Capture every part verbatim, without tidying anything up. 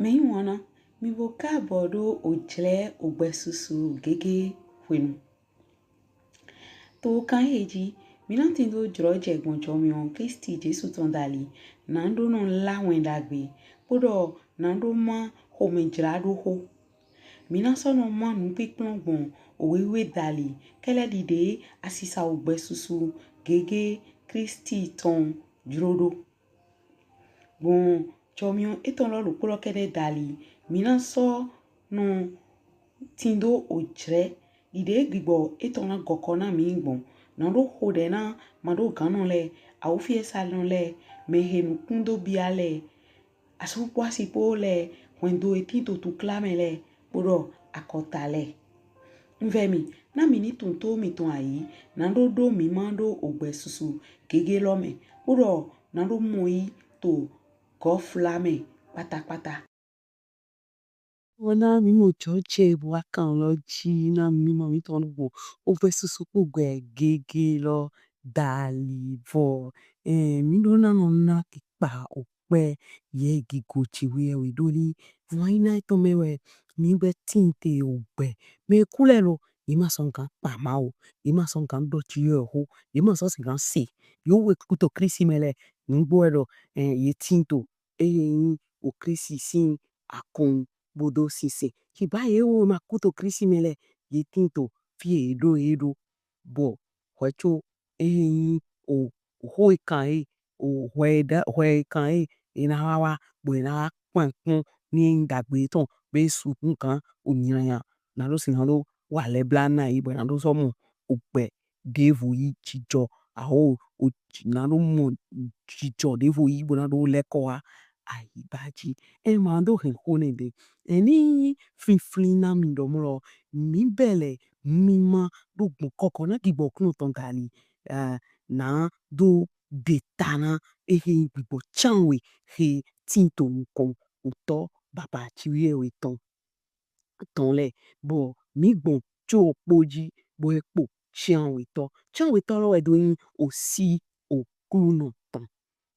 Mɛyiwanna, mì bo kaabɔ ɖo ojlɛ ogbɛsusu gege hwenu. To kan ehe ji, mí na tindo jlɔjɛ gbɔn jɔmiɔn Klisti Jesu tɔn dali, naɖo nɔ lá wɛn ɖagbe, kpoɖɔ naɖo má xomɛjlaɖoxo. Mí na sɔ nɔ má nupinplɔn gbɔn owe wiwe dali, kɛlɛ ɖiɖe asisa ogbɛsusu gege Klisti tɔn jlo ɖo. Gbɔn jɔmiɔn etɔn lɔ ɖokpo lɔ kɛɖɛ dali, mí na sɔ nɔ tindo ojlɛ ɖiɖe gbigbɔ etɔn na gɔkɔ na mí gbɔn. Naɖo xoɖɛ na maɖoganɔ lɛ, awufiɛsanɔ lɛ, mɛhe nukun do bia lɛ, asu kpo asi kpo lɛ, hwɛndo he tin to tukla mɛ lɛ, kpoɖɔ akɔta lɛ. Un vɛ mì, na mì ni tunwun to mìtɔn ayi, naɖo ɖo mí ma ɖo ogbɛsusu gege lɔ mɛ, kpoɖɔ naɖo mɔ yi to gɔfla mɛ kpatakpata. Wɔ na mí mɔ jlɔjɛ bo wa kan lɔ ji na mí ma mítɔn ɖo gbɔn ogbɛsusu kpo ogbɛ gege lɔ dali vɔ. Ɛn, mí ɖo na nɔ na kpikpa okpɛ yɛ gigo Jiwheyɛwhe ɖo li. Wanyina etɔn mɛ wɛ mí gbɛ tin te ogbɛ. Mɛ kulɛ lɔ, ye ma sɔ gan kpa Mawu, ye ma sɔ gan ɖɔ Jiwheyɛwhe xo, ye ma sɔ gan se. Ye we ku to Klisti mɛ lɛ, nugbo wɛ ɖɔ, ɛn, ye tin to ehe nyi o Klisti sin akɔn kpoɖo sinsɛn. Ci ba ye wo ma ku to Klisti mɛ lɛ, ye tin to fie ye ɖo ye ɖo. Bɔ hwɛ co ehe nyi o xo e kan e, o hwɛ e ɖa, hwɛ e kan e, e na wa wa, bɔ e na wa kpɔn kpɔn ni e nyi ɖagbe etɔn be sukun kan o nyanya. Naɖo si naɖo wa lɛ bla na yi, bɔ e naɖo sɔ mɔ ogbɛ ɖevo yi jijɔ, aho o ji-, naɖo mɔ jijɔ ɖevo yi bo naɖo lɛkɔ wa ayiba ji. Ɛn, ma ɖo hɛn xo nɛ ɖe. Ɛn, ni finflin na mì ɖɔ mlɔ, mí bɛ lɛ mí ma ɖo gbɔn kɔkɔ na gigbɔ Oklunɔ tɔn dali, eh, naɖo ɖe ta na ehe gbigbɔ cianwe he tin to nukɔn otɔ baba Jiwheyɛwhe tɔn tɔn lɛ, bɔ mí gbɔn co kpo ji, bɔ e kpo cianwetɔ. Cianwetɔ lɔ wɛ ɖo nyi osi Oklunɔ tɔn.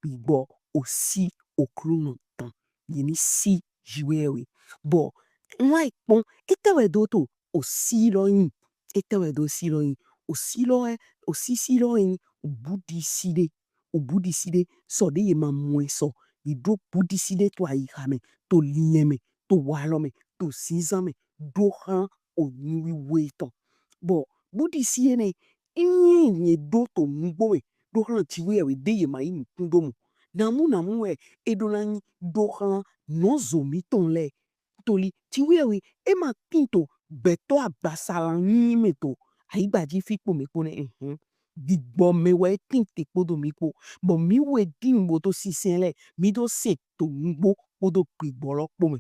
Gbigbɔ osi Oklunɔ tɔn. Ye ni si Jiwheyɛwhe. Bɔ un wa yi kpɔn, etɛ wɛ ɖo to osi lɔ nyi? Etɛ wɛ ɖo osi lɔ nyi? Osi lɔ wɛ, osisi lɔ nyi obuɖisi ɖe. Obuɖisi ɖe sɔ ɖe ye ma mɔ ɛ sɔ. Ye ɖo buɖisi ɖe to ayiha mɛ, to linlɛn mɛ, to walɔ mɛ, to zinzan mɛ, ɖo xlan onú wiwe tɔn. Bɔ buɖisi enɛ, eyin ye ɖo to nugbo mɛ, ɖo xlan Jiwheyɛwhe ɖe ye ma yi nukun ɖo mɔ. Namu namu wɛ e ɖo na nyi ɖo xlan nɔzo mítɔn lɛ. Toli Jiwheyɛwhe e ma tin to gbɛtɔ agbasalan nyinyi mɛ to ayigba ji fi kpo mɛ kpo nɛ, ɛhɛn. Gbigbɔ mɛ wɛ e tin te kpodo mí kpo. Bɔ mí wɛ din bo to sinsɛn lɛ, mí ɖo sɛn to nugbo kpodo gbigbɔ lɔ kpo mɛ.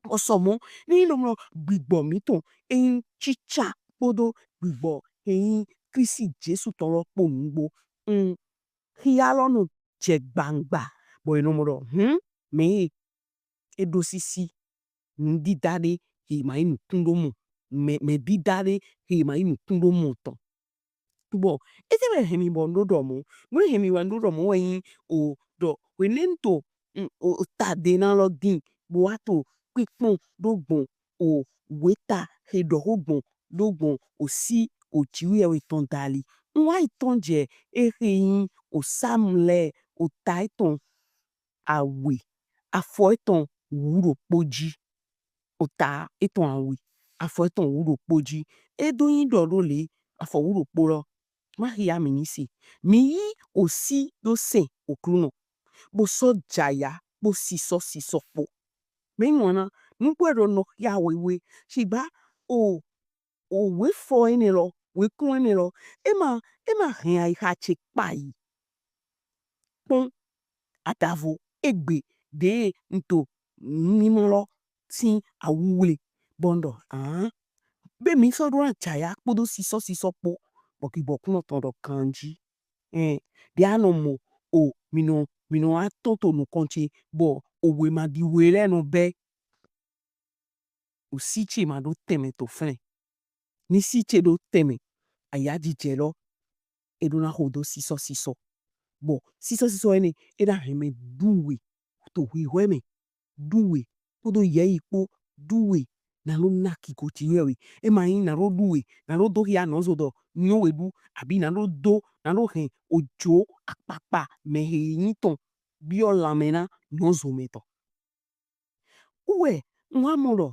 Bɔ sɔ mɔ, ni nyi ɖɔ mlɔ gbigbɔ mítɔn e nyi cica kpodo gbigbɔ e nyi Klisti Jesu tɔn lɔ kpo nugbo. Un xia lɔ nɔ jɛ gbangba, bɔ e nɔ mɔ ɖɔ, hun, mɛ e e ɖo sisi nudida ɖe he ma yi nukun ɖo mɔ, mɛ, mɛ dida ɖe he ma yi nukun ɖo mɔ tɔn. Bɔ etɛ wɛ hɛn mi bɔ un ɖo ɖɔ mɔ, nu hɛn mi wɛ un ɖo ɖɔ mɔ wɛ nyi o ɖɔ hwenɛnu to, mm, o, o ta ɖe na lɔ din, bo wa to kpikpɔn ɖo gbɔn o weta he ɖɔ xo gbɔn ɖo gbɔn osi o Jiwheyɛwhe tɔn dali. Un wa yi tɔn jɛ ehe nyi o Sam lɛ o ta etɔn awe, afɔ etɔn wuɖokpo ji. O ta etɔn awe, afɔ etɔn wuɖokpo ji. E ɖo nyi ɖɔ ɖo le, afɔ wuɖokpo lɔ, ma xia mi ni se. Mi yi osi ɖo sɛn Oklunɔ, bo sɔ jaya kpo sisɔ sisɔ kpo. Mɛ nyi wɔna, nugbo e ɖo nɔ xia wewe, shigba o owefɔ enɛ lɔ, wekun enɛ lɔ, e ma, e ma hɛn ayiha ce kpa yi. Kpɔn, adavo egbe ɖe un to mimɔ lɔ sin awuwle, bɔ un ɖɔ, aa, be mi sɔ ɖo na jaya kpodo sisɔ sisɔ kpo, bɔ gbigbɔ Oklunɔ tɔn ɖɔ ganji. Ɛn, ɖe a nɔ mɔ o, mi nɔ, mi nɔ wa tɔn to nukɔn ce, bɔ owe ma ɖi we lɛ nɔ bɛ. Osi ce ma ɖo tɛnmɛ to flɛn. Ni si ce ɖo tɛnmɛ, ayajijɛ lɔ, e ɖo na xodo sisɔ sisɔ. Bɔ sisɔ sisɔ enɛ, e na hɛn mɛ ɖu we to hwihwɛ mɛ, ɖu we kpodo yɛyi kpo ɖu we na ɖo na kigo Jiwheyɛwhe. E ma yin na ɖo ɖu we na ɖo do hia nɔzo dɔ nyɔ we ɖu, abi na ɖo do na ɖo hɛn ojo akpakpa mɛhe yin tɔn biɔ lanmɛ na nɔzo mɛ tɔn. Uwɛ, n wa mɔ dɔ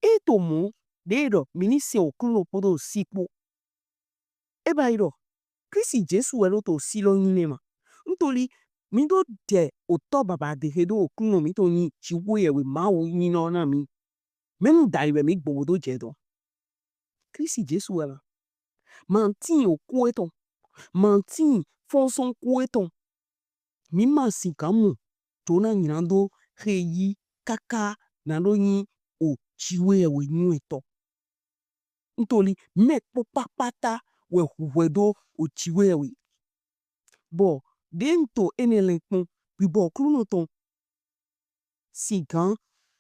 e to mɔ ɖe dɔ mi ni sɛn Oklunɔ kpodo osi kpo. E ba yi dɔ Klisti Jesu wɛ ɖo to osi lɔ yin nɛ ma. Ntoli mi do jɛ otɔ baba de he do Oklunɔ mitɔn yin Jiwheyɛwhe Mawu yin nɔ na mi. Mɛnu dali wɛ mi gbɔn bo do jɛ dɔn? Klisti Jesu wɛ ma. Matin oku etɔn, matin fɔnsɔn ku etɔn. Mi ma sigan mɔ to na ylando he yi kaka na ɖo yin o Jiwheyɛwhe nyɔ etɔn. Ntoli mɛ kpo kpakpata wɛ hu hwɛ do o Jiwheyɛwhe. Bɔ ɖe n to enɛ lɛ kpɔn, bibɔ Oklunɔ tɔn sigan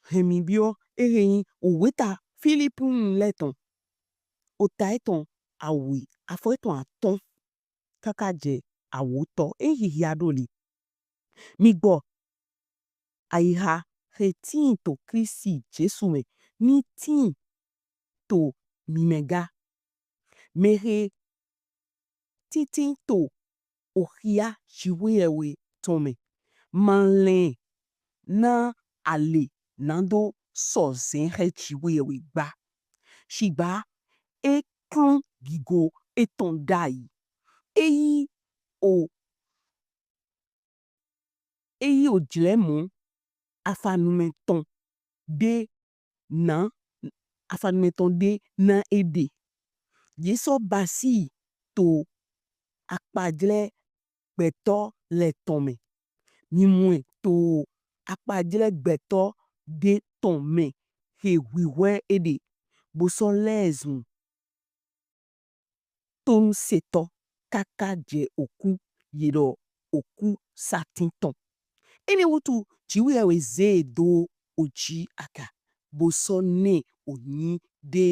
hɛn mi biɔ ehe yin oweta Filipinu lɛ tɔn, ota etɔn awe, afɔ etɔn atɔn kaka jɛ awotɔ. E hihia ɖo li. Mi gbɔ ayiha he tin to Klisti Jesu mɛ ni tin to mi mɛ ga. Mɛhe tintin to ohia Jiwheyɛwhe tɔn mɛ ma lɛn na ale nado sɔzɛn he Jiwheyɛwhe gba. Shigba e klɔn gigo etɔn dai. E yi o e yi ojlɛ mɔ afanumɛ tɔn ɖe na afanumɛ tɔn ɖe na eɖe. Ye sɔ basi to akpajlɛ gbɛtɔ lɛ tɔn mɛ. Mi mɔ ɛ to akpajlɛ gbɛtɔ ɖe tɔn mɛ he hwihwɛ eɖe, bo sɔ lɛzun tonusetɔ kaka jɛ oku, ye dɔ oku satin tɔn. Enɛ wutu Jiwheyɛwhe ze e do oji aga, bo sɔ nɛ oyin ɖe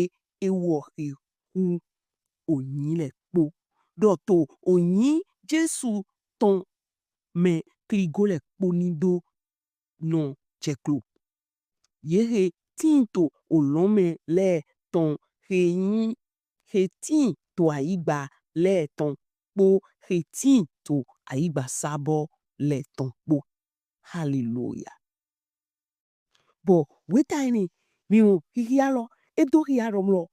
ewɔ he hu oyin lɛ kpo, dɔ to oyin Jesu tɔn mɛ kligo lɛ kpo ni do nɔ jɛklo. Ye he tin to olɔn mɛ lɛ tɔn he yin he tin to ayigba lɛ tɔn kpo he tin to ayigba sabɔ lɛ tɔn kpo. Haleluya! Bɔ weta enɛ, mi mɔ hihia lɔ, e do hia dɔ mlɔ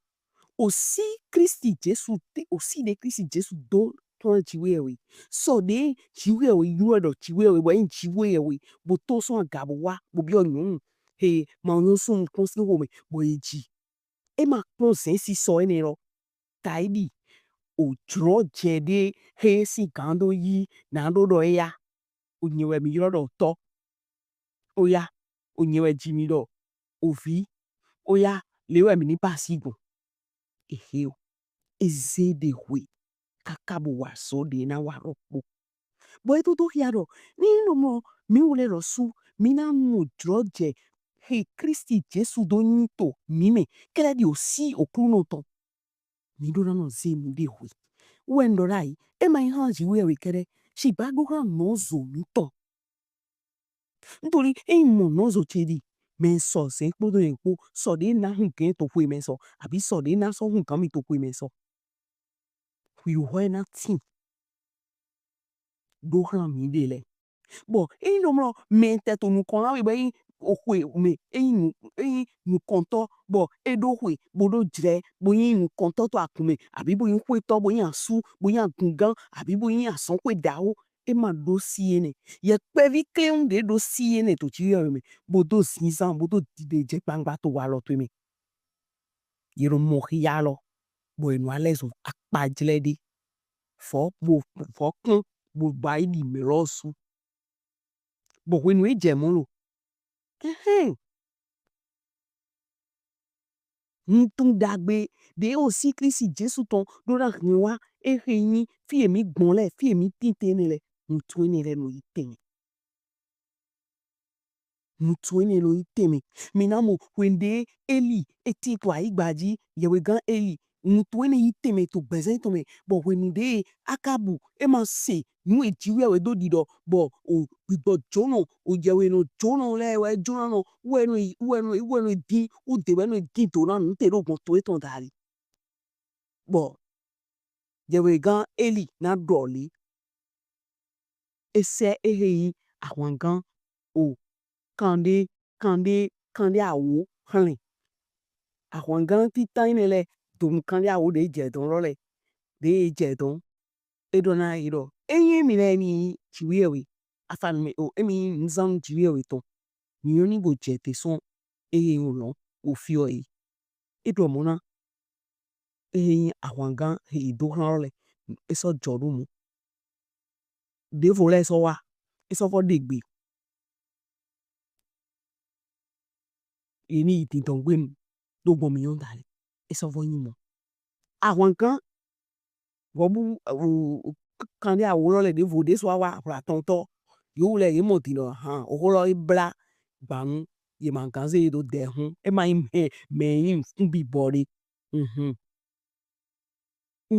osi Klisti Jesu te, osi ɖe Klisti Jesu do tɔn Jiwheyɛwhe. Sɔ ɖe Jiwheyɛwhe ylɔ dɔ Jiwheyɛwhe, bɔ e yin Jiwheyɛwhe, bo to sɔn aga bo wa bo biɔ nyɔnu he ma nyɔ sɔn nukɔn sin homɛ bɔ e ji. E ma kpɔn zɛn sisɔ enɛ lɔ. Taidi ojlɔjɛ ɖe he e sigan do yi na ɖo dɔ eya, onyɛ wɛ mi ylɔ dɔ otɔ. Oya, onyɛ wɛ ji mi dɔ ovi. Oya, le wɛ mi ni basi gbɔn. Ehe o, e ze ɖe hwe kaka bo wa azɔn ɖe e na wa dɔkpo. Bɔ e to do hia dɔ ni nɔ mɔ mi wlɛ lɔsu, mi na nu ojlɔjɛ he Klisti Jesu do yin to mi mɛ, kɛlɛ ɖi osi Oklunɔ tɔn. Mi ɖo na nɔ ze mi ɖe hwe. Wɛ n dɔ dai, e ma yin han Jiwheyɛwhe kɛdɛ, shigba do han nɔzo mitɔn. Ntoli e yin mɔ nɔzo ce ɖi mɛ sɔ zɛn kpodo yɛn kpo, sɔ ɖe na hun gɛn to hwe mɛ sɔ, abi sɔ ɖe na sɔ hun gan mi to hwe mɛ sɔ. Hwihwɛ na tin do hlan mi ɖe lɛ. Bɔ e yin dɔ mlɔ mɛ tɛ to nukɔn na we bɔ e yin ohwe mɛ, e yin nu, e yin nukɔntɔ, bɔ e do hwe bo do jlɛ bo yin nukɔntɔ to akun mɛ, abi bo yin hwetɔ, bo yin asu, bo yin agungan, abi bo yin azɔnhwe daho, e ma do si enɛ. Yɛ kpɛvi klewun ɖe do si enɛ to Jiwheyɛwhe mɛ, bo do zinzan, bo do dide jɛ gbangba to walɔ towe mɛ. Ye ɖo mɔ hia lɔ, bɔ e nɔ wa lɛzun akpajlɛ ɖe. Vɔ bo vɔ kpɔn bo ba yi ɖi mɛ lɔ su. Bɔ hwenu e jɛ mɔ lo. Ɛhɛn. Wuntun dagbe ɖe osi Klisti Jesu tɔn ɖo na hɛn wa, e he yin fi e mi gbɔn lɛ, fi e mi tin te enɛ lɛ, wuntun enɛ lɛ nɔ yi tɛnmɛ. Wuntun enɛ nɔ yi tɛnmɛ. Mi na mɔ hwenu ɖe Eli e tin to ayigba ji, yɛwhegan Eli wuntun enɛ yi tɛnmɛ to gbɛzan etɔn mɛ, bɔ hwenu ɖe Akabu e ma se nu e Jiwheyɛwhe do ɖiɖɔ, bɔ o gbigbɔ jonɔ, o yɛwhenɔ jonɔ lɛ wɛ e jlo na nɔ, wɛ nɔ yi, wɛ nɔ yi, wɛ nɔ yi din, wude wɛ nɔ yi din do na nu te ɖo gbɔn to etɔn dali. Bɔ yɛwhegan Eli na ɖɔ le, e sɛ ehe yin ahwangan o kanɖe kanɖe kanɖe awo hlɛn. Ahwangan titan enɛ lɛ donu kanɖe awo ɖe jɛ dɔn lɔ lɛ, ɖe jɛ dɔn. E ɖɔ na ye ɖɔ, eyin emi lɛ emi yin Jiwheyɛwhe, afa nu mɛ o, emi yin nuzan Jiwheyɛwhe tɔn, mi nyɔ ni bo jɛ te sɔn ehe yin olɔn bo fiɔ e. E ɖɔ mɔ na ehe yin ahwangan he e do hlan lɔ lɛ, e sɔ jɔ ɖo mɔ. Ɖevo lɛ sɔ wa, e sɔ vɔ ɖe gbe. Ye ni yi dindɔn gbenu ɖo gbɔn mi nyɔ dali, e sɔ vɔ yin mɔ. Ahwangan vɔ bu o kanɖe awo lɔ lɛ ɖevo ɖe sɔ wa hwlatɔntɔ. Yewu lɛ ye mɔ din ɖɔ han oho lɔ e bla gbanu, ye ma ganze ye do dɛ hun, e ma yin mɛ mɛ yin nukun bibɔ ɖe. Mhm.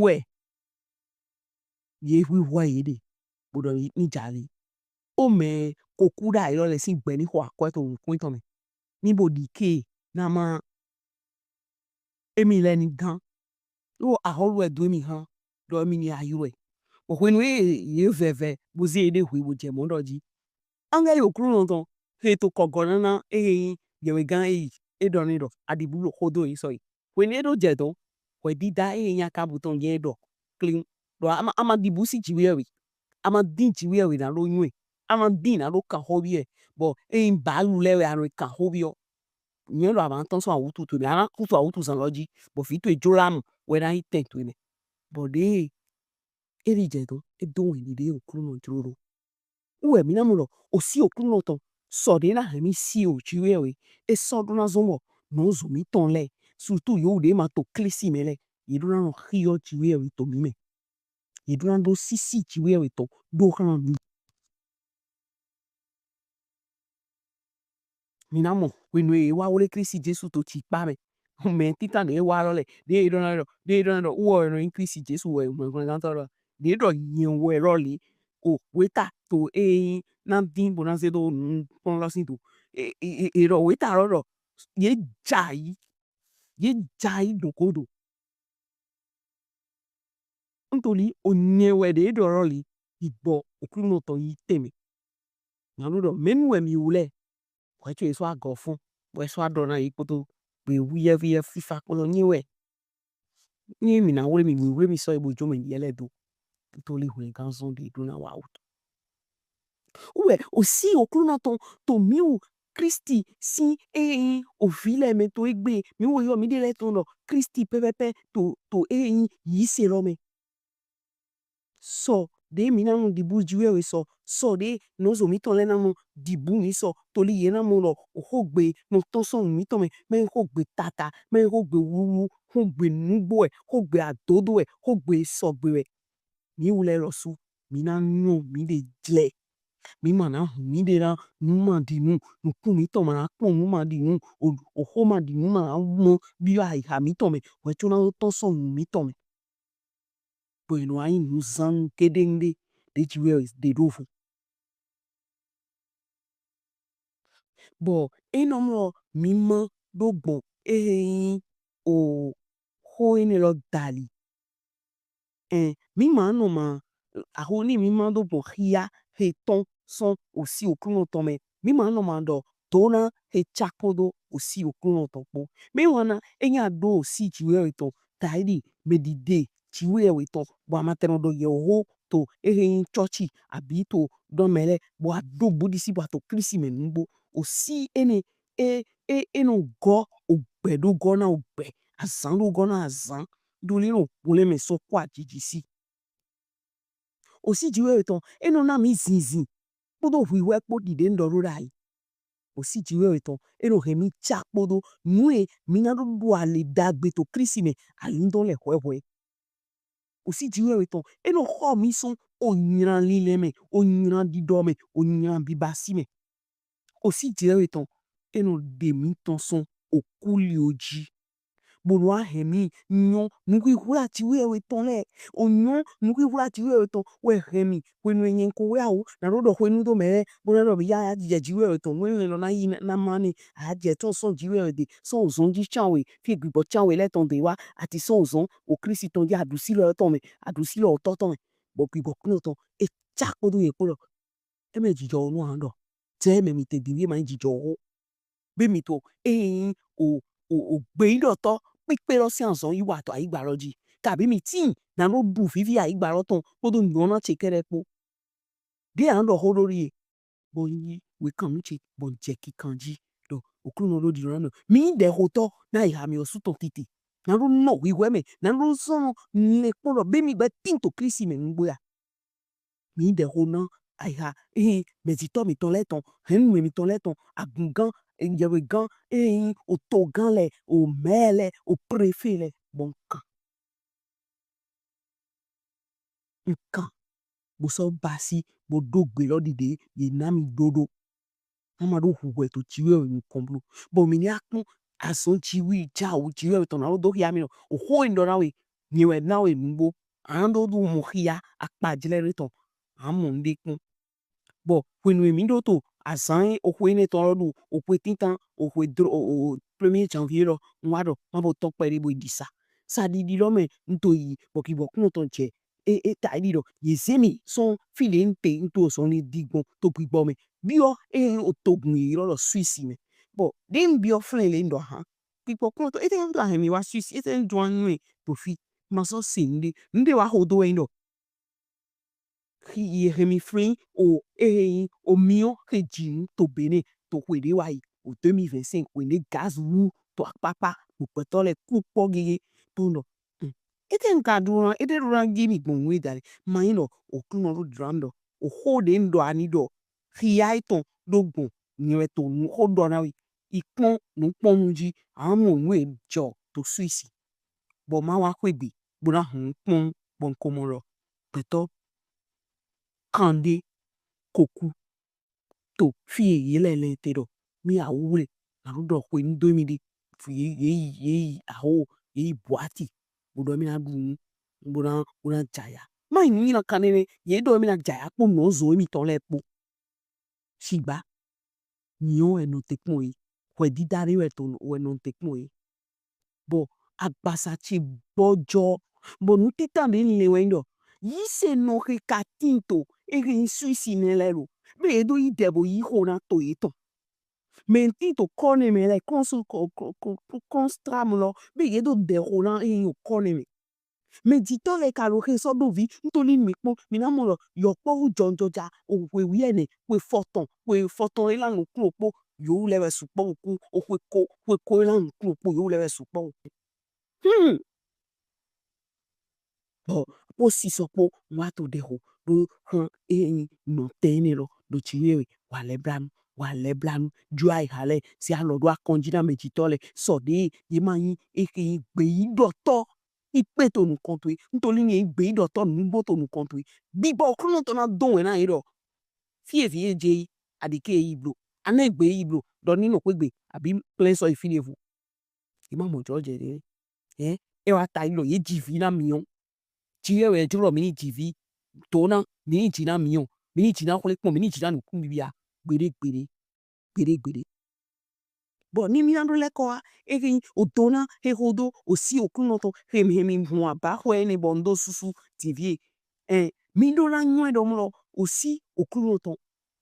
Wɛ ye hwihwɛ ye ɖe bo ɖɔ ni jali. O mɛ ko ku ɖa yi lɔ lɛ sin gbɛ ni xɔ akwɛ to nukun etɔn mɛ, ni bo ɖike na ma emi lɛ ni gan. Ɖo ahɔlu wɛ do emi han ɖɔ emi ni aylɔ ɛ. Bɔ hwenu e ye vɛvɛ bo ze ye ɖe hwe bo jɛ mɔ ɖɔ ji, angɛli Oklunɔ tɔn he to kɔgɔ na na ehe yin yɛwhegan Eli, e ɖɔ ni ɖɔ a ɖibu ɖo xodo e sɔ yi. Hwenu e ɖo jɛ dɔn, hwɛdida ehe yin Akabu tɔn jɛn e ɖɔ klin ɖɔ a ma a ma ɖibu si Jiwheyɛwhe, a ma din Jiwheyɛwhe na ɖo nywɛ, a ma din na ɖo kan xo biɔ ɛ, bɔ ehe yin Baalu lɛ wɛ a nɔ kan xo biɔ. Nyɛ ɖɔ a ma tɔn sɔn awutu towe mɛ, a na ku to awutuzan lɔ ji, bɔ vi towe Jolamu wɛ na yin tɛn towe mɛ. Bɔ ɖe Eli jɛ dɔn, e do wɛn ɖiɖe Oklunɔ jlo ɖo. Wɛ mi na mɔ ɖɔ osi Oklunɔ tɔn sɔ ɖe na hɛn mi si o Jiwheyɛwhe, e sɔ ɖo na zɔn bɔ nɔzo mitɔn lɛ, surtout yewu ɖe ma to Klisti mɛ lɛ, ye ɖo na nɔ xiɔ Jiwheyɛwhe to mi mɛ. Ye ɖo na ɖo sisi Jiwheyɛwhe tɔn ɖo hlan mi. Mi na mɔ hwenu e wa wle Klisti Jesu to cikpa mɛ, mɛ titan ɖe wa lɔ lɛ, ɖe e ɖɔ na ɖɔ, ɖe e ɖɔ na ɖɔ, wɔ nɔ yin Klisti Jesu wɛ hwlɛngantɔ lɔ, ɖe ɖɔ nyɛ wɛ lɔ le, o weta to e yin na din bo na ze do nukplɔn lɔ sin do. E e e e ɖɔ weta lɔ ɖɔ ye jai, ye jai dokodo. Ntoli o nyɛ wɛ ɖe ɖɔ lɔ li, gbigbɔ Oklunɔ tɔn yi tɛnmɛ. Nya nu ɖɔ mɛnu wɛ mi wlɛ, wɛ co e sɔ agɔ fun, wɛ sɔ aɖɔ na yi kpodo gbe wuyɛwuyɛ fifa kpodo nyɛ wɛ. Nyɛ mi na wle mi, mi wle mi sɔ e bo jo mɛ yɛlɛ do. Ntoli hwlɛngan zɔn ɖe ɖo na wa wutu. Wɛ osi Oklunɔ tɔn to miwu Klisti sin ehe yin ovi lɛ mɛ to egbe, mi wɛ yɔ miɖe lɛ tɔn ɖɔ Klisti pɛpɛpɛ to to ehe yin yise lɔ mɛ. Sɔ ɖe mi na nɔ ɖibu Jiwheyɛwhe sɔ, sɔ ɖe nɔzo mitɔn lɛ na nɔ ɖibu mi sɔ, toli ye na mɔ ɖɔ oxogbe nɔ tɔn sɔn nu mitɔn mɛ, mɛ xogbe tata, mɛ xogbe wuwu, xogbe nugbo wɛ, xogbe adodo wɛ, xogbe sɔgbe wɛ. Mi wlɛ lɔsu, mi na nyɔ miɖe jlɛ. Mi ma na hun miɖe na nu maɖinu, nukun mitɔn ma na kpɔn nu maɖinu, o- oxo maɖinu ma na mɔ biɔ ayiha mitɔn mɛ, wɛ co na ɖo tɔn sɔn nu mitɔn mɛ. Bɔ e nɔ wa yin nuzannu keɖeŋɖe ɖe Jiwheyɛwhe ɖe ɖo vo. Bɔ e nɔ mlɔ mi ma ɖo gbɔn ehe yin oxo enɛ lɔ dali. Ɛn, mi ma nɔ ma, aho ni mi ma ɖo gbɔn xia he tɔn sɔn osi Oklunɔ tɔn mɛ, mi ma nɔ ma ɖɔ dona he ca kpodo osi Oklunɔ tɔn kpo. Mi wa na e nya ɖo osi Jiwheyɛwhe tɔn, taidi mɛ ɖiɖe Jiwheyɛwhe tɔn, bɔ a ma tɛnɔ ɖɔ yɛ oxo to ehe yin cɔci abi to ɖɔ mɛ lɛ, bɔ a ɖo budisi bɔ a to Klisti mɛ nugbo. Osi enɛ e e e nɔ gɔ ogbɛ ɖo gɔ na ogbɛ, azan ɖo gɔ na azan, ɖo li nɔ hwlɛn mɛ sɔ kɔ ajiji si. Osi Jiwheyɛwhe tɔn e nɔ na mi zinzin kpodo hwihwɛ kpo ɖiɖe un ɖɔ ɖo ɖayi. Osi Jiwheyɛwhe tɔn e nɔ hɛn mi ca kpodo nu e mi na ɖo ɖo ale ɖagbe to Klisti mɛ alindɔn lɛ hwɛhwɛ. Osi Jiwheyɛwhe tɔn e nɔ xɔ mi sɔn onylan lilɛ mɛ, onylan ɖiɖɔ mɛ, onylan bibasi mɛ. Osi Jiwheyɛwhe tɔn e nɔ ɖe mi tɔn sɔn oku lio ji. Bo nɔ wa hɛn mi nyɔ nuhwihwla Jiwheyɛwhe tɔn lɛ. O nyɔ nuhwihwla Jiwheyɛwhe tɔn wɛ hɛn mi hwenu e nyɛ ko wɛ awo na ɖo ɖɔ hwenu do mɛ lɛ bo na ɖɔ mi ya ya jijɛ Jiwheyɛwhe tɔn nu e lɛ nɔ na yi na ma ne a jɛ tɔn sɔn Jiwheyɛwhe de sɔn ozɔn ji can we fi gbigbɔ can we lɛ tɔn de wa ati sɔn ozɔn o Klisti tɔn ji aɖusi lɔ tɔn mɛ aɖusi lɔ otɔ tɔn mɛ bɔ gbigbɔ kplɔn tɔn e ca kpodo yɛ kpo lɔ e mɛ jijɔ o nu a ɖɔ jɛ mɛ mi te bi wi ma jijɔ o be mi to eyin o o o gbeyiɖɔtɔ kpikpe lɔ sin azɔn yi wa to ayigba lɔ ji kabi mi tin na ɖo ɖu vivi ayigba lɔ tɔn kpodo nyɔna ce kɛɖɛ kpo. Ɖe a nɔ ɖɔ xo ɖo ɖie bɔ n yi wekannu ce bɔ n jɛ kikan ji ɖɔ Oklunɔ ɖo ɖiɖɔ na mi ɖɔ mi ɖɛxotɔ na yi ha mi osu tɔn titi na ɖo nɔ hwihwɛ mɛ na ɖo zɔn nɛ kpɔn ɖɔ be mi gbɛ tin to Klisti mɛ nugbo ya. Mi ɖɛxo na ayiha eyin mɛjitɔ mitɔn lɛ tɔn hɛnnu mɛ mitɔn lɛ tɔn agungan yɛwhegan eyin otogan lɛ omɛ lɛ oprefe lɛ bɔ n kan n kan bo sɔ basi bo ɖo gbe lɔ ɖiɖe ye na mi ɖoɖo. Na ma ɖo hu hwɛ to Jiwheyɛwhe nukɔn blo bɔ mi ni akpɔn azɔn Jiwheyɛwhe jawu Jiwheyɛwhe tɔn na ɖo do xia mi nɔ oxo e n ɖɔ na we nyɛ wɛ na we nugbo a nɔ ɖo ɖo mɔ xia akpajlɛ ɖe tɔn a mɔ nuɖe kpɔn. Bɔ hwenu e mi ɖo to azan e oxwe enɛ tɔn lɔ ɖu oxwe tintan oxwe dro o o premier janvier lɔ n wa ɖɔ ma bo tɔn kpɛɖe bo yi ɖisa. Saɖiɖi lɔ mɛ n to yi bɔ gbigbɔ kplɔn tɔn jɛ e e ta yi ɖi ɖɔ ye ze mi sɔn fi ɖe n te n to ozɔn ni ɖi gbɔn to gbigbɔ mɛ biɔ e o togun ye ylɔ ɖɔ Suisse mɛ. Bɔ ɖe n biɔ flɛn le n ɖɔ ahan gbigbɔ kplɔn tɔn etɛ n to ahɛn mi wa Suisse etɛ n do anyuɛ to fi ma sɔ se nuɖe nuɖe wa xo do wɛ n ɖɔ Xi ye hɛn mi flin o ehe yin o miɔn he jinu to Benin to xwe ɖe wa yi o deux mille vingt-cinq xwe ɖe gaz wu to akpakpa gbɔgbɔtɔ lɛ ku kpɔ gege to nɔ. Ete n ka ɖo na ete ɖo na gi mi gbɔn nu e dali ma yin ɖɔ Oklunɔ ɖo ɖiɖɔ na mi ɖɔ oxo ɖe n ɖɔ ani ɖɔ xia etɔn ɖo gbɔn nyɛ wɛ to nu xo ɖɔ na we yi kpɔn nukpɔnnu ji a mɔ nu e jɔ to Suisse bɔ ma wa xwegbe bo na hun kpɔn bɔ n ko mɔ lɔ gbɛtɔ kanɖe koku to fi e ye lɛ lɛ te ɖɔ mi awuwle na ɖo ɖɔ xwe nu do mi ɖe ye ye yi ye yi aho ye yi boati bo ɖɔ mi na ɖu nu bo na bo na jaya ma yi nu yi na kan nɛ ye ɖɔ mi na jaya kpo nɔ zo mi tɔn lɛ kpo. Shigba nyiɔ wɛ nɔ te kpɔn ye, hwɛdida ɖe wɛ to wɛ nɔ te kpɔn ye. Bɔ agbasa ce gbɔjɔ bɔ nu titan ɖe le wɛ ɖɔ yi se nɔ he ka tin to ehe nyi Suisse nɛ lɛ lo be ye do yi dɛ bo yi xo na to yetɔn. Mɛ tin to kɔ nɛ mɛ lɛ kɔn su kɔ kɔ kɔ kɔn stram lɔ be ye do dɛ xo na ehe nyi kɔ nɛ mɛ. Mɛ jitɔ lɛ ka ɖo xe sɔ ɖo vi ntoli mi kpɔn mi na mɔ lɔ yɔkpɔvu jɔnjɔja ohwe wiɛnɛ hwe fɔtɔn hwe fɔtɔn e la nukun okpo yowu lɛ wɛ sukpɔ oku ohwe ko hwe ko e la nukun okpo yowu lɛ wɛ sukpɔ oku. Hmm. Bɔ kpo sisɔ kpo wa to ɖe ho ɖo hɔn e nyi nɔtɛn enɛ lɔ ɖo ji wɛ wa lɛ blanu wa lɛ blanu jo ayi ha lɛ si alɔ ɖo akɔnji na mɛ jitɔ lɛ sɔ ɖe ye ma nyi e xe nyi gbeyiɖɔtɔ ikpe to nukɔn towe ntoli ni gbeyiɖɔtɔ nugbo to nukɔn towe gbigbɔ Oklunɔ tɔn na dɔn wɛ na ye ɖɔ fie vi ye je yi aɖike yi blo anɛ gbe yi blo ɖɔ ni nɔ kpegbe abi kplɛn sɔ yi fi ɖevo. Ye ma mɔ jɔ jɛ ɖe ɛ e wa ta yi lɔ ye ji vi na mi ɔ ji yɛ wɛ jɔ lɔ mi ni ji vi to na mi ni ji na mi ɔ mi ni ji na xwle kpɔn mi ni ji na nukun bibia gbeɖe gbeɖe gbeɖe gbeɖe. Bɔ ni mi na ɖo lɛ kɔ wa ehe nyi odo na he xo do osi Oklunɔ tɔn he mi he mi hun aba xɔ enɛ bɔ n do susu ti vie. Ɛn mi ɖo na nyɔ ɛ ɖɔ mlɔ osi Oklunɔ tɔn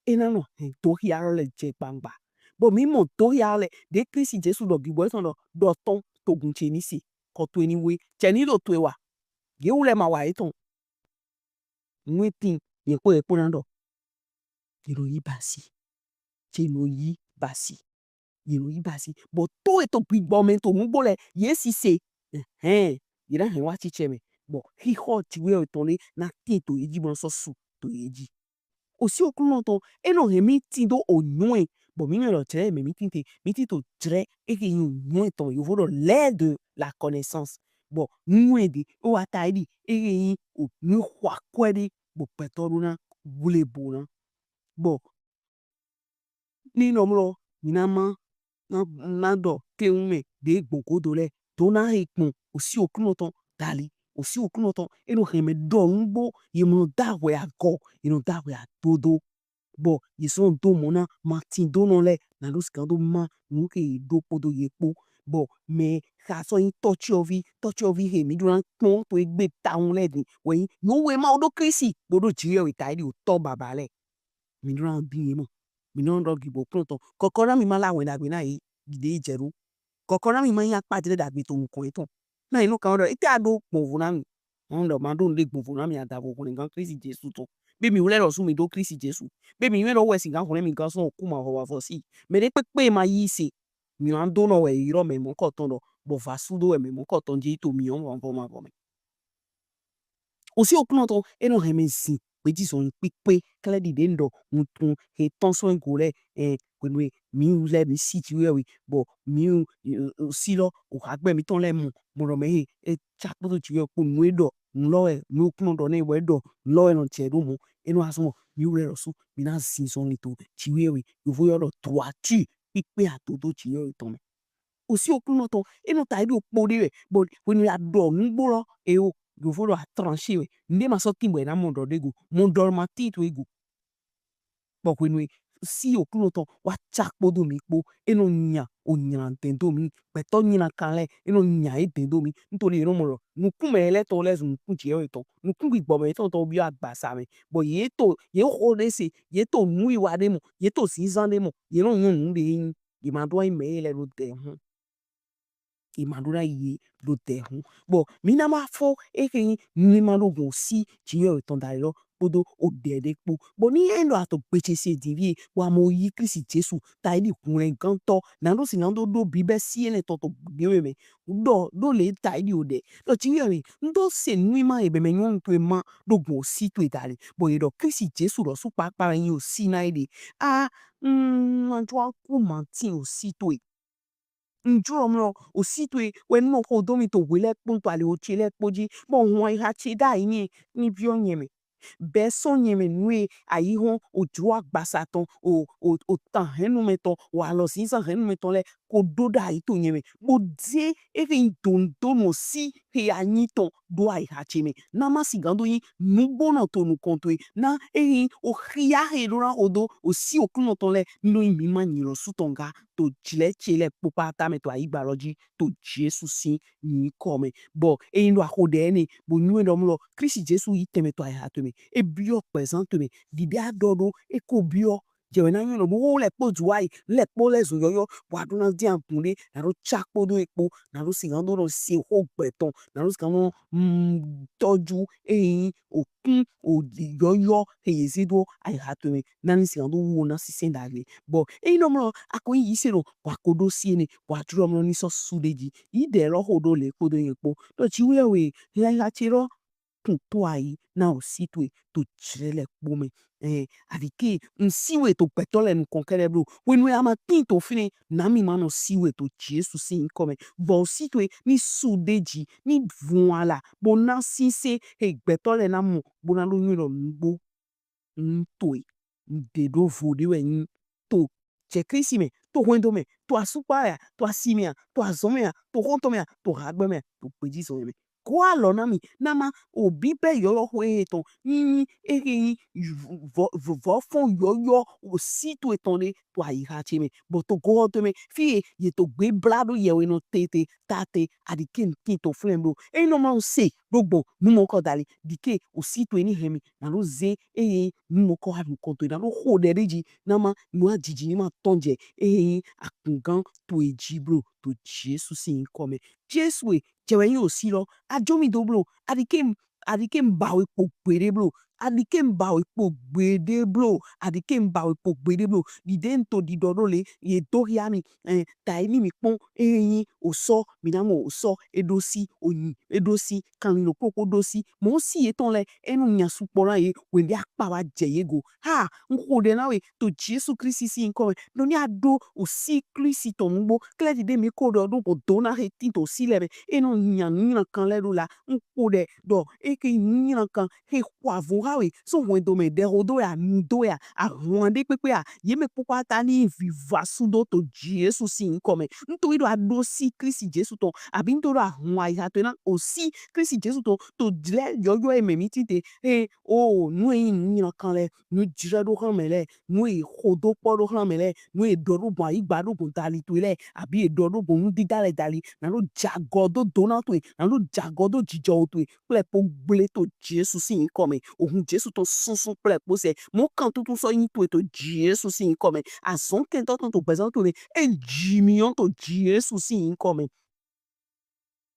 e na nɔ hɛn do xia lɔ lɛ jɛ gbangba. Bɔ mi mɔ do xia lɔ lɛ ɖe Klisti Jesu ɖɔ gbigbɔ etɔn ɖɔ ɖɔ tɔn togun ce ni se kɔ to eni we cɛ ni ɖo to e wa. Ye wu lɛ ma wa etɔn. Nue tin ye kpo ye kpo na ɖɔ. Ye nɔ yi basi. Ye nɔ yi basi. Ye nɔ yi basi. Bɔ to eto gbigbɔ mɛ to nugbo lɛ ye si se. Ɛhɛn. Ye na hɛn wa cicɛ mɛ. Bɔ xixɔ ti wɛ etɔn lɛ na tin to ye ji bɔ sɔ su to ye ji. Osi Oklunɔ tɔn e nɔ hɛn mi tin do onyɔɛ bɔ mi mɛ lɔ jrɛ mɛ mi tin te mi tin to jrɛ e ke nyi onyɔɛ tɔn yovo ɖɔ lait de la connaissance bɔ nuyɔɛ de e wa ta e ɖi e ke nyi onu xɔ akwɛ ɖe bɔ gbɛtɔ ɖo na wle bo na bɔ ni nɔ mlɔ mi na ma na na ɖɔ ke ŋu mɛ ɖe gbɔn godo lɛ dona he kpɔn osi Oklunɔ tɔn dali. Osi Oklunɔ tɔn e nɔ hɛn mɛ ɖɔ nugbo, ye mɔ dawɛ agɔ, ye nɔ dawɛ adodo. Bɔ ye sɔ do mɔ na matin donɔ lɛ, na ɖo sigan do ma nu ke ye ɖo kpodo ye kpo. Bɔ mɛ xa sɔ yin tɔciɔvi, tɔciɔvi he mi ɖo na kpɔn to egbe tawun lɛ din wɛ yin, yo wɛ ma wo ɖo Klisti bo ɖo jiwɛ wɛ ta yi ɖi otɔ baba lɛ. Mi ɖo na bi ye mɔ. Mi nɔ ɖɔ gi bo kplɔn tɔn. Kɔkɔ na mi ma la wɛn dagbe na yi ɖe jɛ ɖo. Kɔkɔ na mi ma yin akpa jɛ dagbe to nukɔn etɔn. Na yi nɔ kan ɖɔ ete a ɖo gbɔnvo na mi. Ɔn ɖɔ ma ɖo nɖe gbɔnvo na mi adavo hwlɛngan Klisti Jesu tɔn. Be mi wlɛ ɖɔ su mi ɖo Klisti Jesu. Be mi wlɛ ɖɔ wɛ sigan hwlɛn mi gan sɔn oku ma vɔ ma vɔ si. Mɛ ɖe kpekpe ma yi se. Mi wa do nɔ wɛ yi ɖɔ mɛ mɔkɔtɔn ɖɔ bɔ va su do wɛ mɛ mɔkɔtɔn ji to mi ɔn vɔ ma vɔ mɛ. Osi Oklunɔ tɔn e nɔ hɛn mɛ zin gbeji zɔn kpikpe klɛ ɖi ɖe n ɖɔ ŋutun he tɔn sɔn ego lɛ, ɛ, hwenu e mi lɛ mi si jiwɛ we bɔ mi si lɔ ohagbɛ mitɔn lɛ mɔ mɔ ɖɔ mɛ he e ca kpodo jiwɛ kpo nu e ɖɔ nu lɔ wɛ nu Oklunɔ ɖɔ nɛ wɛ ɖɔ nu lɔ wɛ nɔ jɛ ɖo mɔ e nɔ azɔn mi wlɛ lɔ su mi na zin zɔn li to jiwɛ we yovo yɔ ɖɔ droiture kpikpe adodo jiwɛ we tɔn mɛ. Osi Oklunɔ tɔn e nɔ ta yi ɖo kpo ɖe wɛ bɔ hwenu ya ɖɔ nugbo lɔ e o yovo ɖɔ atranche wɛ nɖe ma sɔ tin bɔ e na mɔ ɖɔ ɖe go mɔ ɖɔ ma tin to ego. Bɔ hwenu e si Oklunɔ tɔn wa ca kpodo mi kpo e nɔ nya o nyran dɛn do mi gbɛtɔ nyran kan lɛ e nɔ nya e dɛn do mi ntoli e nɔ mɔ ɖɔ nukun mɛ lɛ tɔn lɛ zun nukun jɛ wɛ tɔn nukun gbigbɔ mɛ tɔn tɔn bi agbasa mɛ bɔ ye to ye xo ɖe se ye to nu iwa ɖe mɔ ye to zinzan ɖe mɔ ye nɔ nyɔ nu ɖe yin ye ma ɖo ayi mɛ ye lɛ ɖo dɛ hun. Ye ma ɖo na yi ɖo dɛ hun. Bɔ mi na ma fo e ke yin nu ma ɖo gbɔn osi jiwɛ tɔn dali lɔ kpodo o ɖɛ ɖe kpo. Bɔ ni e ɖɔ ato gbece se din vie wa mo yi Klisti Jesu ta yi ɖi hwlɛngantɔ na ɖo si na ɖo ɖo bibɛ si enɛ tɔn to gbe we mɛ. Ɖɔ ɖo le ta yi ɖi o ɖɛ. Ɖɔ jiwɛ mi n ɖo se nu ma ye bɛ mɛ nyɔnu to e ma ɖo gbɔn osi to e dali. Bɔ ye ɖɔ Klisti Jesu ɖɔ su kpakpa yin osi na yi ɖe. A n ma jɔ ku ma tin osi to e. N jlo mlɔ osi to e wɛ n nɔ xo do mi to hwe lɛ kpo to ali oce lɛ kpo ji bɔ hɔn ayiha ce ɖa yi nyɛ ni biɔ nyɛ mɛ. Bɛ sɔ nyɛ mɛ nu e ayi hɔn o jlo agbasa tɔn o o o tan hɛnnu mɛ tɔn o alɔ zinzan hɛnnu mɛ tɔn lɛ ko ɖo ɖa yi to nyɛ mɛ bo de e ke yin dondonu osi he anyi tɔn ɖo ayiha ce mɛ na ma sigan do yin nugbonɔ to nukɔn to e na e yin o xia he ɖo na xo do osi Oklunɔ tɔn lɛ n ɖo yin mi ma nyi lɔ su tɔn ga to jlɛ ce lɛ kpokpata mɛ to ayigba lɔ ji to Jesu sin nyikɔ mɛ. Bɔ eyin ɖo axo ɖɛ enɛ bo nyɔ ɖɔ mlɔ Klisti Jesu yi tɛnmɛ to ayiha to mɛ e biɔ kpɛzan to mɛ ɖiɖe a ɖɔ ɖo e ko biɔ jɛ wɛ na nyɔ ɖɔ bo wo lɛ kpo du ayi lɛ kpo lɛ zo yɔyɔ wa ɖo na din agun ɖe na ɖo ca kpodo e kpo na ɖo sigan do nɔ se xo gbɛ tɔn na ɖo sigan do nɔ tɔju eyin okun oyɔyɔ he ye ze do ayiha to mɛ na ni sigan do wo na sinsɛn dagbe. Bɔ eyin nɔ mlɔ a ko yin yise nɔ wa ko ɖo si enɛ wa jlo mlɔ ni sɔ su ɖe ji yi ɖe lɔ xo ɖo le kpodo nyɛ kpo ɖɔ jiwɛ we he ayiha ce lɔ kun to ayi na osi to e to jlɛ lɛ kpo mɛ. Ɛɛ, aɖike n si we to gbɛtɔ lɛ nukɔn kɛɖɛ blo hwenu a ma tin to finɛ na mi ma nɔ si we to Jesu sin nyikɔ mɛ bɔ osi to e ni su ɖe ji ni vun ala bo na sinsɛn he gbɛtɔ lɛ na mɔ bo na ɖo nyɔ ɖɔ nugbo n to e n ɖe ɖo vo ɖe wɛ yin to jɛ Klisti mɛ to hwɛndo mɛ to asukpa mɛ a to asi mɛ a to azɔn mɛ a to xɔntɔn mɛ a to hagbɛ mɛ a to gbeji zɔn mɛ. Gɔ alɔ na mi na ma o bibɛ yɔyɔ xwe etɔn yin ehe yin vɔ vɔ fɔn yɔyɔ osi to etɔn ɖe to ayiha ce mɛ bɔ to gɔxɔ to mɛ fi ye ye to gbe bla ɖo yɛwhenɔ tete tate aɖike n tin to flɛn blo eyin nɔ ma se ɖo gbɔn nu mɔkɔ dali ɖike osi to e ni hɛn mi na ɖo ze eye nu mɔkɔ wa nukɔn to e na ɖo xo ɖɛ ɖe ji na ma nu ajiji ni ma tɔn jɛ eye akungan to e ji blo to Jesu sin nyikɔ mɛ. Jesu e jɛ wɛ yin osi lɔ a jo mi do blo aɖike aɖike n ba we kpo gbeɖe blo aɖike n ba we kpo gbeɖe blo aɖike n ba we kpo gbeɖe blo ɖiɖe n to ɖiɖɔ ɖo le ye do hia mi ɛn ta yi ni mi kpɔn eyin osɔ mi na mɔ osɔ e ɖo si onyi e ɖo si kanlin ɖokpo kpo ɖo si mɔ si yetɔn lɛ e nɔ nya sukpɔ na ye wɛn ɖe akpa wa jɛ ye go ha n xo ɖɛ na we to Jesu Klisti sin nyikɔ mɛ ɖo ni a ɖo osi Klisti tɔn nugbo klɛ ɖiɖe mi ko ɖɔ ɖo bɔ do na he tin to osi lɛ mɛ e nɔ nya nu nylankan lɛ ɖo la n xo ɖɛ ɖɔ e ke nu nylankan he xɔ avun awe so hwɛndo mɛ ɖɛ ho do ya nu do ya ahwan ɖe kpekpe a ye mɛ kpokpo ata ni viva sudo to Jesu sin yinkɔ mɛ. N to yi ɖo aɖo si Kristi Jesu tɔn abi n to ɖo ahwan ayiha to na o si Kristi Jesu tɔn to jlɛ yɔyɔ ye mɛ mi tin te e o nu e yin nu nylankan lɛ, nu jlɛ ɖo hlan mɛ lɛ, nu e xo do kpɔ ɖo hlan mɛ lɛ, nu e ɖɔ ɖo gbɔn ayigba ɖo gbɔn dali to lɛ abi e ɖɔ ɖo gbɔn nu dida lɛ dali na ɖo jagɔ do dona to e na ɖo jagɔ do jijɔ to e kple kpo gble to Jesu sin yinkɔ mɛ. Ohun Jesu tɔn sunsun kple kpo sɛ mɔ kan tuntun sɔ yin to e to Jesu sin yinkɔ mɛ. Azɔn kɛntɔ tɔn to gbɛzan to mɛ e ji mi yɔn to Jesu sin yinkɔ mɛ.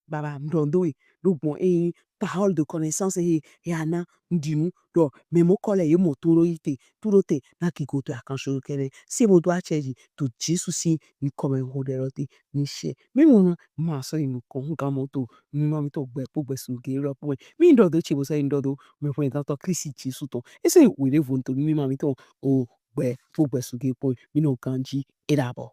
Baba n ɖɔ do e ɖo gbɔn e parole de connaissance e e ana n di nu ɖɔ mɛ mɔ kɔ lɛ ye mɔ to ɖo yi te tu ɖo te na gigo to akan soro kɛnɛ se bo do acɛ ji to Jesu sin yinkɔ mɛ ho ɖɛ lɔ te ni sɛ mi mɔ na ma sɔ yi nukɔn gan mɔ to mi ma mi to gbɛ kpo gbɛ su ge lɔ kpo mɛ mi n ɖɔ do ce bo sɔ yi n ɖɔ do mɛ hwɛ dantɔ Kristi Jesu tɔn e sɔ yi we ɖe vo n to mi ma mi to o gbɛ kpo gbɛ su ge kpo mi nɔ ganji e ɖabɔ.